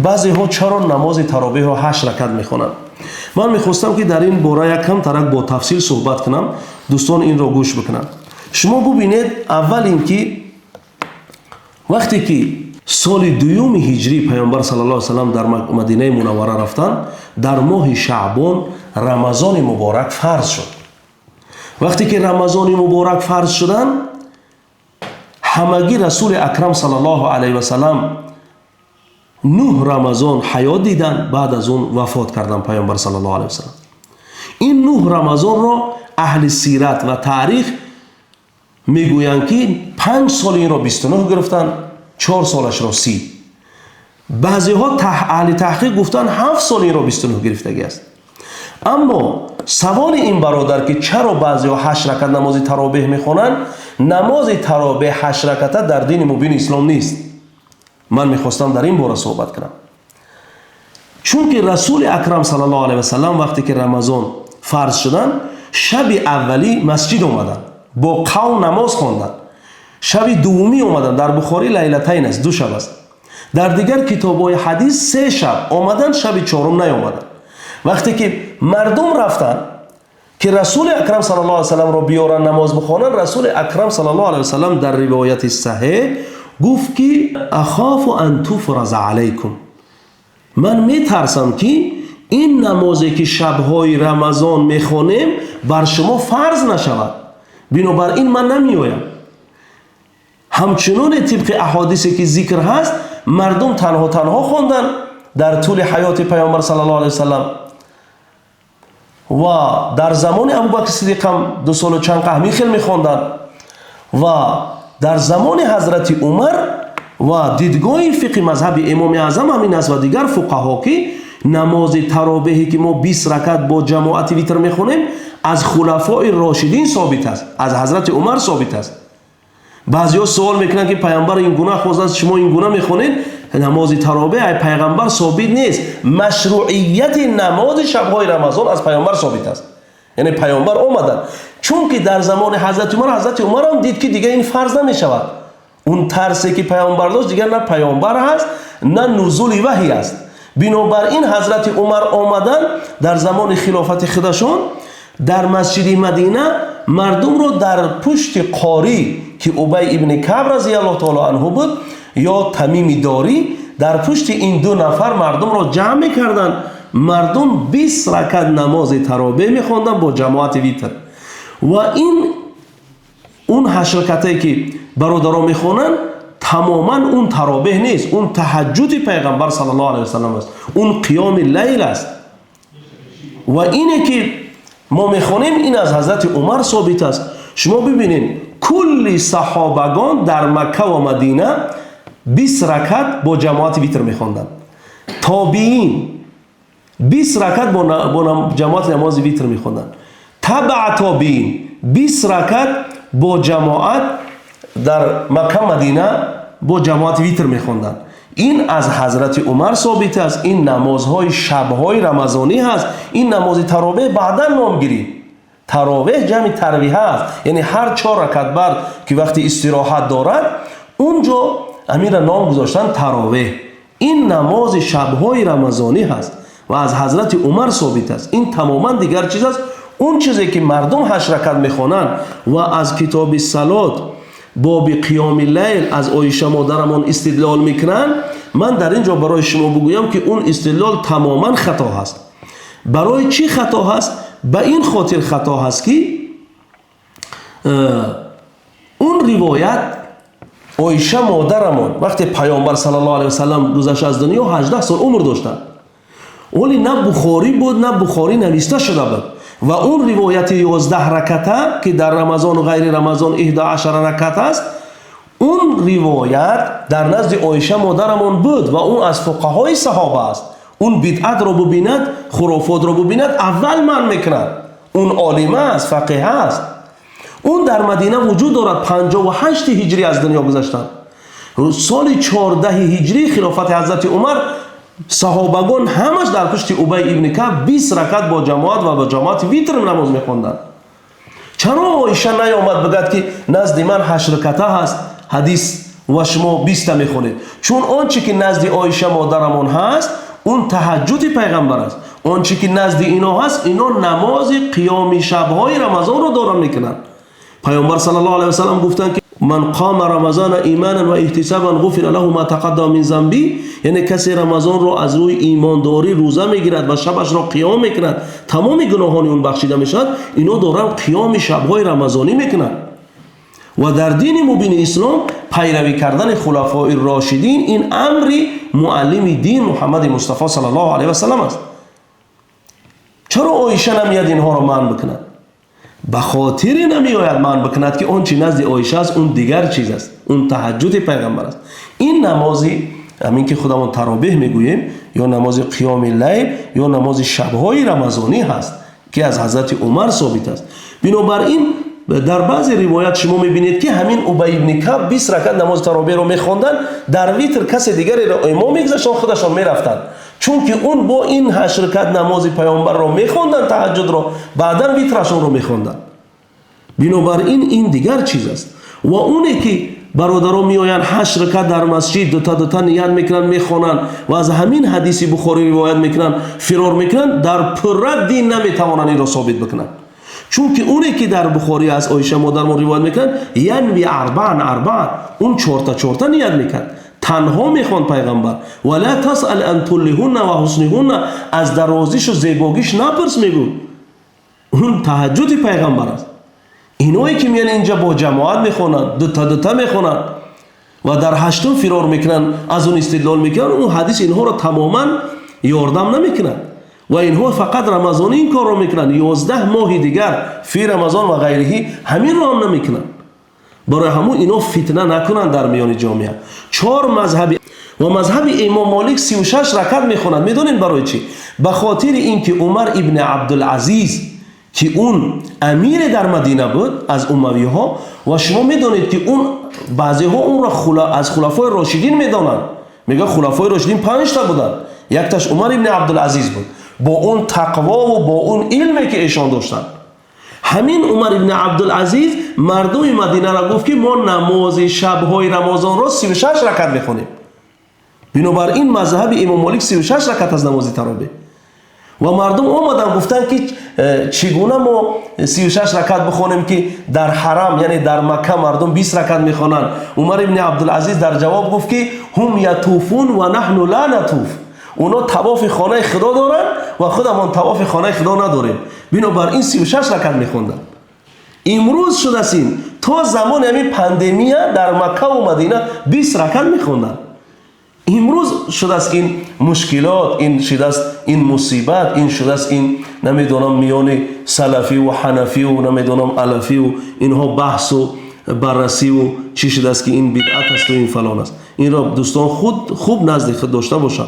Баъзеҳо чаро намози таровеҳро ҳашт ракат мехонанд? Ман мехостам, ки дар ин бора якам тарак бо тафсил суҳбат кунам, дӯстон инро гӯш бикунанд. Шумо бубинед, аввал ин ки вақте ки соли дуюми ҳиҷрӣ Паёмбар саллаллоҳу алайҳи васаллам дар Мадинаи Мунаввара рафтанд, дар моҳи Шаъбон Рамазони муборак фарз шуд. Вақте ки Рамазони муборак фарз шуданд, ҳамагӣ Расули Акрам саллаллоҳу алайҳи васаллам 9 Рамазон ҳаёт диданд, баъд аз он вафот карданд Паёмбар саллаллоҳу алайҳи васаллам. Ин 9 Рамазонро аҳли сират ва таърих мегӯянд, ки 5 соли инро 29 гирифтанд, 4 солашро 30. Баъзеҳо аҳли таҳқиқ гуфтанд, 7 соли инро 29 гирифтагӣ аст. Аммо саволи ин бародар, ки чаро баъзеҳо ҳашт ракат намози таровеҳ мехонанд, намози таровеҳ ҳашт раката дар дини мубини ислом нест. Ман мехостам дар ин бора суҳбат кунам, чунки Расули Акрам саллаллоҳу алайҳи васаллам вақте ки Рамазон фарз шуданд, шаби аввалӣ масҷид омаданд, бо қавм намоз хонданд. Шаби дуввумӣ омаданд. Дар Бухорӣ лайлатайн аст, 2 шаб аст. Дар дигар китобҳои ҳадис се шаб омаданд, шаби чорум наёмаданд. Вақте ки мардум рафтанд, ки Расули Акрам саллаллоҳу алайҳи васалламро биёранд, намоз бихонанд, Расули Акрам саллаллоҳу алайҳи васаллам дар ривояти саҳеҳ гуфт, ки أخاف أن تفرض عليكم, ман метарсам, ки ин намозе, ки шабҳои Рамазон мехонем, бар шумо фарз нашавад, бинобар ин ман намеоям. Ҳамчуноне тибқи аҳодисе, ки зикр ҳаст, мардум танҳо танҳо хонданд дар тӯли ҳаёти Паёмбар саллаллоҳу алайҳи васаллам ва дар замони Абубакр Сидиқ ҳам 2 солу чанд ҳамин хел мехонданд ва дар замони Ҳазрати Умар. Ва дидгоҳи фиқҳи мазҳаби Имоми Аъзам ҳамин аст ва дигар фуқаҳо, ки намози таровеҳе, ки мо 20 ракат бо ҷамоати витр мехонем, аз Хулафои Рошидин собит аст, аз Ҳазрати Умар собит аст. Баъзеҳо суол мекунанд, ки Пайғамбар ин гуна хостааст, шумо ин гуна мехонед. Намози таровеҳ ай Пайғамбар собит нест. Машруъияти намози шабҳои Рамазон аз Пайғамбар собит аст, яъне Пайғамбар омаданд. Чунки дар замони Ҳазрати Умар, Ҳазрати Умарам дид, ки дигар ин фарз намешавад. Он тарсе, ки Пайғамбар дошт, дигар на Пайғамбар ҳаст, на нузули ваҳй аст. Бинобар ин Ҳазрати Умар омаданд, дар замони хилофати худашон дар масҷиди Мадина мардумро дар пушти қорӣ, ки Убай ибни Каб разиаллоҳу таоло анҳу буд ё Тамими Дорӣ, дар пушти ин ду нафар мардумро ҷамъ мекарданд. Мардум 20 ракат намози таровеҳ мехонданд бо ҷамоати витр. Ва ин он ҳашт ракатае, ки бародарон мехонанд, тамоман он таровеҳ нест, он таҳаҷҷуди Пайғамбар саллаллоҳу алайҳи васаллам аст, он қиёми лайл аст. Ва ине, ки мо мехонем, ин аз Ҳазрати Умар собит аст. Шумо бибинед, кулли саҳобагон дар Макка ва Мадина 20 ракат бо ҷамоати витр мехонданд, тобиин 20 ракат бо ҷамоати намози витр мехонданд, табаа тобиин 20 ракат бо ҷамоат дар Макка, Мадина бо ҷамоати витр мехонданд. Ин аз Ҳазрати Умар собит аст. Ин намозҳои шабҳои рамазонӣ ҳаст. Ин намози таровеҳ баъдан ном гирифт. Таровеҳ ҷамъи тарвиҳа аст, яъне ҳар чор ракат бар ки вақти истироҳат дорад, он ҷо амира ном гузоштанд таровеҳ. Ин намози шабҳои рамазонӣ ҳаст ва аз Ҳазрати Умар собит аст. Ин тамоман дигар чиз аст. Он чизе, ки мардум ҳашт ракат мехонанд ва аз китоби салот, боби қиёми лайл, аз Оиша модарамон истидлол мекунанд, ман дар ин ҷо барои шумо бигӯям, ки он истидлол тамоман хато ҳаст. Барои чӣ хато ҳаст? Ба ин хотир хато ҳаст, ки он ривоят, Оиша модарамон вақте Паёмбар саллаллоҳу алайҳи васаллам гузашта аз дунё, 18 сол умр доштанд. Оле на Бухорӣ буд, на Бухорӣ нависта шуда буд. Ва он ривояти 11 раката, ки дар Рамазону ғайри Рамазон 11 ракат аст, он ривоят дар назди Оиша модарамон буд ва он аз фуқаҳои саҳоба аст. Он бидъатро бубинад, хурофотро бубинад, аввал манъ мекунад. Он олима аст, фақиҳа аст. Он дар Мадина вуҷуд дорад. 58 ҳиҷрӣ аз дунё гузаштанд. Соли 14 ҳиҷрӣ, хилофати Ҳазрати Умар, саҳобагон ҳамаш дар пушти Убай ибни Каб 20 ракат бо ҷамоат ва бо ҷамоати витр намоз мехонданд. Чаро Оиша наёмад бигӯяд, ки назди ман ҳашт раката ҳаст ҳадис? Ва шумо 20-та мехонед, чун он чӣ ки назди Оиша модарамон ҳаст, он таҳаҷҷуди пайғамбар аст. Он чӣ ки назди ино ҳаст, ино намози қиёми шабҳои Рамазонро доран мекунанд. Пайғамбар саллаллоҳу алайҳи васаллам гуфтанд, ки من قام رمضان إيمانا واحتسابا غفر له ما تقدم من ذنبه. Яъне касе Рамазонро аз рӯи имондорӣ рӯза мегирад ва шабашро қиём мекунад, тамоми гуноҳони он бахшида мешавад. Ино доранд қиёми шабҳои рамазонӣ мекунанд. Ва дар дини мубини ислом пайравӣ кардани хулафои рошидин ин амри муаллими дин Муҳаммади Мустафо саллаллоҳу алайҳи васаллам аст. Чаро Оиша намеяд инҳоро манъ бикунад? Ба хотире намеояд манъ бикунад, ки он чи назди Оиша аст, он дигар чиз аст, он таҳаҷҷуди пайғамбар аст. Ин намози ҳамин ки худамон таробеҳ мегӯем, ё намози қиёми лайл, ё намози шабҳои рамазонӣ ҳаст, ки аз ҳазрати Умар собит аст. Бинобар ин дар баъзе ривоят шумо мебинед, ки ҳамин Убай ибни Каб 20 ракат намози таробеҳро мехонданд, дар витр касе дигареро имом мегузаштанд, худашон мерафтанд, чунки он бо ин 8 ракат намози паёмбарро мехонданд, таҳаҷҷудро, баъдан витрашонро мехонданд. Бинобар ин ин дигар чиз аст. Ва оне ки бародарон меоянд, 8 ракат дар масҷид дута дута ният мекунанд, мехонанд ва аз ҳамин ҳадиси Бухорӣ ривоят мекунанд, фирор мекунанд, дар пурра дин наметавонанд инро собит бикунанд, чунки оне ки дар Бухорӣ аз Оиша модармон ривоят мекунанд, ينوي أربعا أربعا, он чорта чорта ният мекард, танҳо мехонд пайғамбар. ولا تسأل عن طولهن وحسنهن, аз дарозишу зебогиш напурс, мегӯ, он таҳаҷҷуди пайғамбар аст. Иное ки меян инҷа бо ҷамоат мехонанд, дута дута мехонанд ва дар ҳаштум фирор мекунанд, аз он истидлол мекунанд, он ҳадис инҳоро тамоман ёрдам намекунад. Ва инҳо фақат рамазонӣ ин корро мекунанд, 11 моҳи дигар في رمضان وغيره ҳаминро ҳам намекунанд. Барои ҳамун ино фитна накунанд дар миёни ҷомеа. Чор мазҳаби ва мазҳаби имом Молик 36 ракат мехонад. Медонед барои чӣ? Ба хотири ин ки Умар ибни Абдулазиз, ки он амире дар Мадина буд аз умавиҳо, ва шумо медонед, ки он баъзеҳо онро аз хулафои рошидин медонанд, мегӯяд, хулафои рошидин панҷта буданд, якташ Умар ибни Абдулазиз буд, бо он тақвову бо он илме ки эшон доштанд. Ҳамин Умар ибни Абдулазиз мардуми Мадинаро гуфт, ки мо намози шабҳои Рамазонро 36 ракат мехонем. Бинобар ин мазҳаби имом Молик 36 ракат аз намози таробеҳ. Ва мардум омаданд, гуфтанд, ки чӣ гуна мо 36 ракат бихонем, ки дар ҳарам, яъне дар Макка, мардум 20 ракат мехонанд? Умар ибни Абдулазиз дар ҷавоб гуфт, ки هم يطوفون ونحن لا نطوف. Оно тавофи хонаи Худо доранд ва худамон тавофи хонаи Худо надорем. Бинобар ин 36 ракат мехонданд. Имрӯз шудааст ин, то замони ҳамин пандемия дар Маккаву Мадина 20 ракат мехонданд. Имрӯз шудааст ин мушкилот, ин шудааст ин мусибат, ин шудааст ин намедонам миёни салафиву ҳанафиву намедонам алафиву инҳо баҳсу баррасиву чӣ шудааст, ки ин бидъат асту ин фалон аст. Инро дӯстон худ хуб назди худ дошта бошанд.